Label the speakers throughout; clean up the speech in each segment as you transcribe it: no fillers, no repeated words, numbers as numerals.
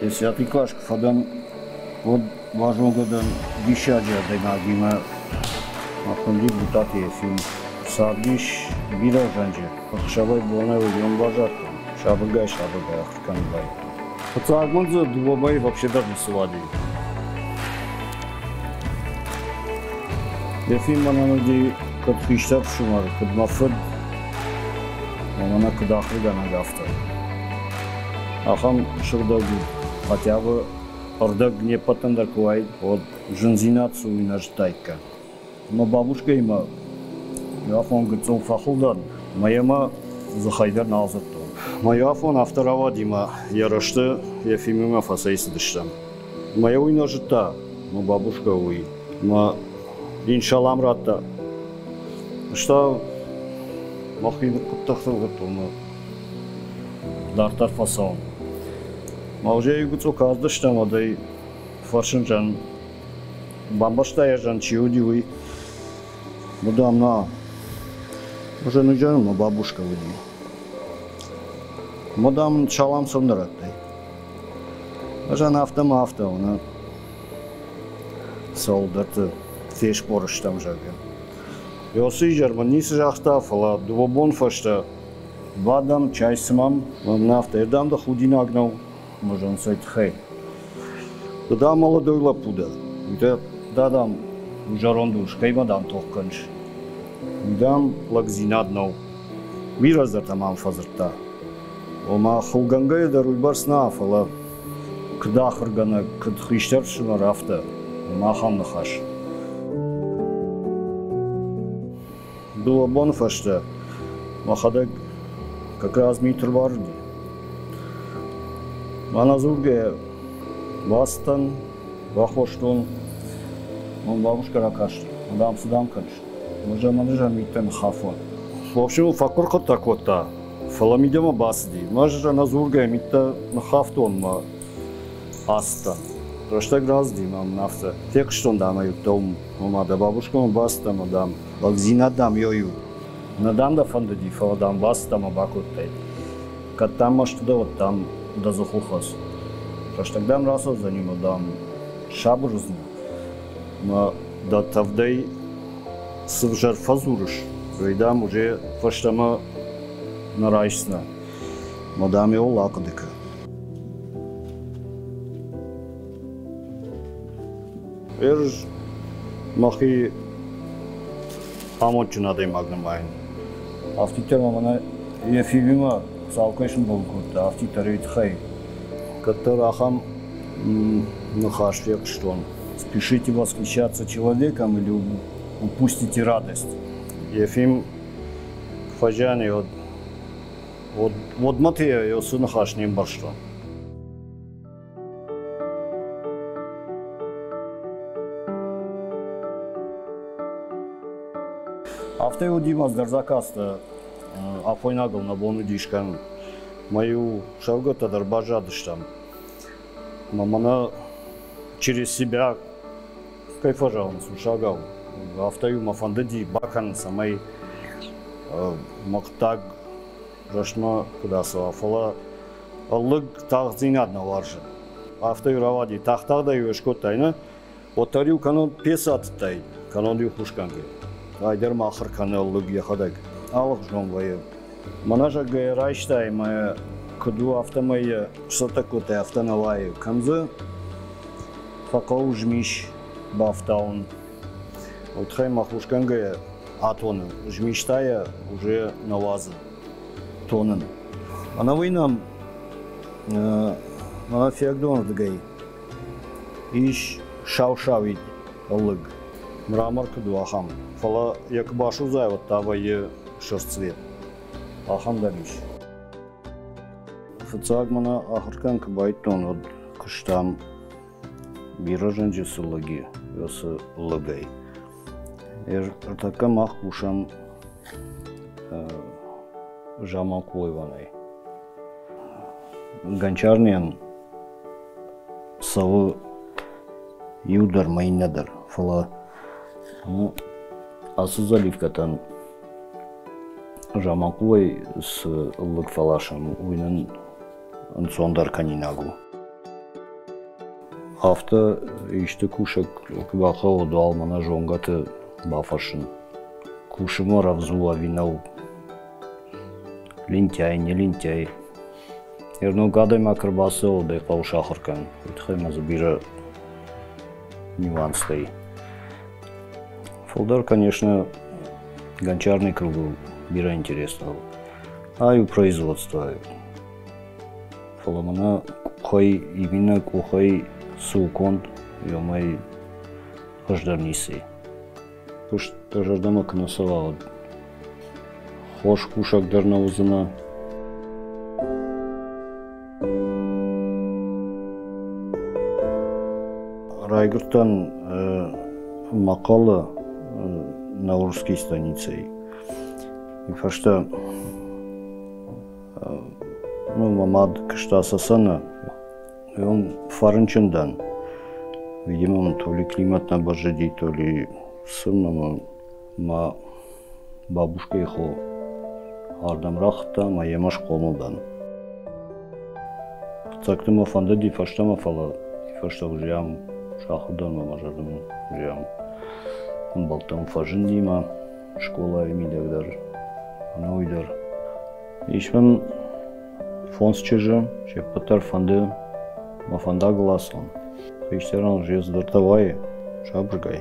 Speaker 1: Десятый класс куы фӕдӕн, уӕд базонгӕ дӕн диссаджы адӕймагимӕ. Хуынди Бутаты Ефим. Цардис бирӕ зӕнджы. Ӕхсӕвӕй-бонӕй уыдон баззадтӕн, сабыргай-сабыргай ахуыр кӕнын райдыдтон. Фыццаг мын дзы дыууӕ мӕйы вообще дӕр ницы уади. Ефим мӕнӕн уыди куыд хистӕр ӕфсымӕр, куыд мӕ фыд, мӕнӕ куыд ахуыргӕнӕг, афтӕ. Ахӕм сыгъдӕг уд, хотя бы ӕрдӕг не ппӕтӕн дӕр куы уаид, уӕд зындзинад цы уый нӕ зыдтаиккам. Мӕ бабушкӕимӕ иуафон гыццыл фӕхыл дӕн, мӕ йемӕ дзыхӕй дӕр нал дзырдтон. Мӕ иуафон афтӕ рауади мӕ йӕ рӕзты Ефимимӕ фӕцӕйцыдыстӕм. Мӕ йӕ уый нӕ зыдта, мӕ бабушкӕ уый. Мӕ йын салам радта. Ӕз та мӕхи хъуыддӕгтыл гъуыдтон мӕ дарддӕр фӕцӕуын. Мӕ гуцъо куы аздыстӕм, уӕд ӕй фӕрсын зӕн бамбӕрста йӕ зӕн чи уыди, уый. Мадам, на, уже ныджӕн мӕ бабушка уыди. Мадам салам цӕм нӕ радтай. Ӕз афтӕ ма афтӕ, нӕ цӕуылдӕрты феспор стӕм, зӕгъгӕ. Уыцы изӕр мын ницы загъта, фӕлӕ дыууӕ бон фӕстӕ бадӕм, чай цымӕм, мӕн афтӕ, дам дӕ худинаг нӕу, мӕ цӕй тыххӕй. Ды дам молодой лӕппу дӕ, уый дӕ дадам зӕронд ус, кӕимӕ дам тох кӕныс? Уый дам лӕгдзинад нӕу. Бирӕ мӕм фӕдзырдта. Ома хылгӕнгӕйӕ дӕр уыйбӕрц нӕ, фӕлӕ куыд ахуыргӕнӕг, куыд хистӕр ӕфсымӕр, афтӕ. Ома ахӕм ныхас. Дыууӕ боны фӕстӕ мӕхӕдӕг как раз мит ӕрбарыди. Мӕнӕ дзургӕйӕ бацыдтӕн, бахостон, мӕн бабушка ракасти, дам, цы дам кӕныс? Мӕ миттӕ ныххафон. В общем, фӕхъуыр-хъуыртӕ кодта, фӕлӕ мидӕмӕ бацыди. Мӕ ӕнӕдзургӕйӕ миттӕ ныххафтон мӕ ацыдтӕн. Рӕстӕг рацыди мӕ мын афтӕ. Фехъуыстон, дам, ӕй уыдтӕ уым. Ома дӕ бабушкӕмӕ бацыдтӕ ӕмӕ, дам, лӕгдзинад, дам, ё-иу. Нӕ, дам, дӕ фӕндыди, фӕлӕ, дам, бацыдтӕ ӕмӕ бакодтай. Кӕд, дам, мӕсты дӕ, уӕд, дам, дӕ дзыхыл хӕц. Рӕстӕг, дам, рацӕудзӕни ӕмӕ, дам, сабыр уыдзынӕ. Мӕ дӕ тӕвдӕй цы взӕр фӕдзурыс, уый, дам, уже фӕстӕмӕ нӕ райсдзынӕ. Мӕ, дам, ӕуыл ахъуыды кӕн. Ӕз мӕхи амондджын адӕймаг нымайын. Афтиддӕр ма мӕнӕ Ефимимӕ Хуыцау кӕй сымбӕлын кодта, афтиддӕр ӕй тыххӕй. Кӕддӕр ахӕм ныхас фехъуыстон: «Спешите восхищаться человеком или упустите радость». Ефим фӕзиан уӕд, уӕдмӕ уыцы ныхас не мбӕрстон. Афтӕ уыди мӕ дӕр заказтӕ афойнагыл нӕ бон уыди скӕнын. Мӕ-иу сӕвгӕттӕ дӕр баззадыстӕм. Мӕ мӕнӕ через себя кӕй фӕзӕгъынц, усагау, афтӕ-иу мӕ фӕндыди бакӕнын, цӕмӕй мӕ хъуыддаг рӕстмӕ куыд ацӕуа, фӕлӕ лыг тагъддзинад нӕ уарзы. Афтӕ-иу рауади, тагъд-тагъдӕй-иу скодтай, нӕ? Уӕддӕр-иу кӕнон пецы атыдтаид, кӕнон-иу хусгӕнгӕ. Айдӕр ма ахуыр кӕны лыг йӕхӕдӕг. Алыгъуызон вӕййы. Мӕнӕ зӕгъгӕ райстай мӕ куыд у, афтӕмӕй йӕ сцӕттӕ кодтай, афтӕ нӕ уайы. Кӕм дзы фӕхъӕуы змис бафтауын. Уый тыххӕй ма хусгӕнгӕйӕ атоны. Змис та йӕ уже нӕ уадзы тонын. Ӕнӕуый нӕм мӕнӕ Фиагдонырдыгӕй ис сау-сауид лыг. Мрамор куыд у, ахӕм. Фӕлӕ йӕ куы басудзай, уӕд та вӕййы сырх цвет. Ахӕм дӕр ис. Фыццаг мӕнӕ ахуыр кӕнын куы байдыдтон, уӕд куыстам бирӕ зынджы цы лыг и, уыцы лыгӕй. Ӕртӕккӕ мах кусӕм Заманхъулы Гончарныйӕн цӕуы иу дӕр мӕ иннӕ дӕр, фӕлӕ ацы заливкӕтӕн Заманхъулӕй цы лыг фӕласӕм, уый нын ӕнцондӕр кӕнинаг у. Афтӕ исты кусӕг куы бахъӕуы, уӕд уал мӕнӕ зонгӕты бафӕрсын. Кусынмӕ рӕвдз у ӕви нӕу? Лентяй, не лентяй. Ног адӕймаг ӕрбацӕуы, уӕд ӕй хъӕуы сахуыр кӕнын. Уый тыххӕй ма дзы бирӕ нюанстӕ и. Фылдӕр, конечно, гончарный кругыл бирӕ интересно. Ай у производство. Фӕлӕ мӕнӕ къухӕй, именно къухӕй цы у конд, уымӕй хуыздӕр ницы и. Куыст дӕ зӕрдӕмӕ куы нӕ цӕуа, уӕд хорз кусӕг дӕр нӕ уыдзынӕ. Райгуырдтӕн Мӕхъӕлы Наурский станицӕйы. Уый фӕстӕ, ну, мӕ мад куыста Цӕцӕны. Уым фӕрынчын дӕн. Видимо, мын то ли климат нӕ бӕззыди, то ли цы, ӕмӕ мӕ бабушкӕйы хо ардӕм рахуыдта ӕмӕ йемӕ схъомыл дӕн. Фыццӕгты мӕ фӕндыди фӕстӕмӕ, фӕлӕ фӕстӕ уже ам сахуыр дӕн ӕмӕ мӕ зӕрдӕмӕ уже ам ӕмбӕлттӕм фӕзынди мӕ скъолайы мидӕг дӕр, ӕнӕуый дӕр. Ис мын фондз чызджы, се ппӕт дӕр фӕнды мӕ фӕндагыл ацӕуын. Хистӕрӕн уже цыдӕртӕ уайы сабыргай.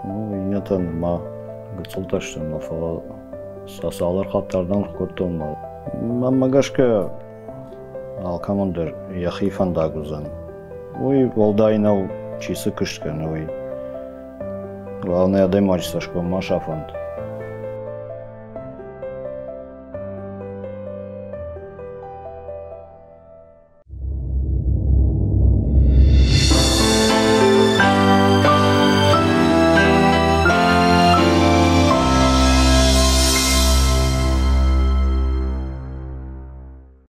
Speaker 1: Ну, иннӕтӕ нырма гыццылтӕ сты, ӕмӕ фӕлӕ сӕ цалдӕр хатты ардӕм кодтон. Мӕнмӕ гӕсгӕ, алкӕмӕн дӕр йӕхи фӕндаг уыдзӕн. Уый уӕлдай нӕу, чи цы куыст кӕны, уый. Главное, адӕймаджы цӕсгом ма сафӕнт.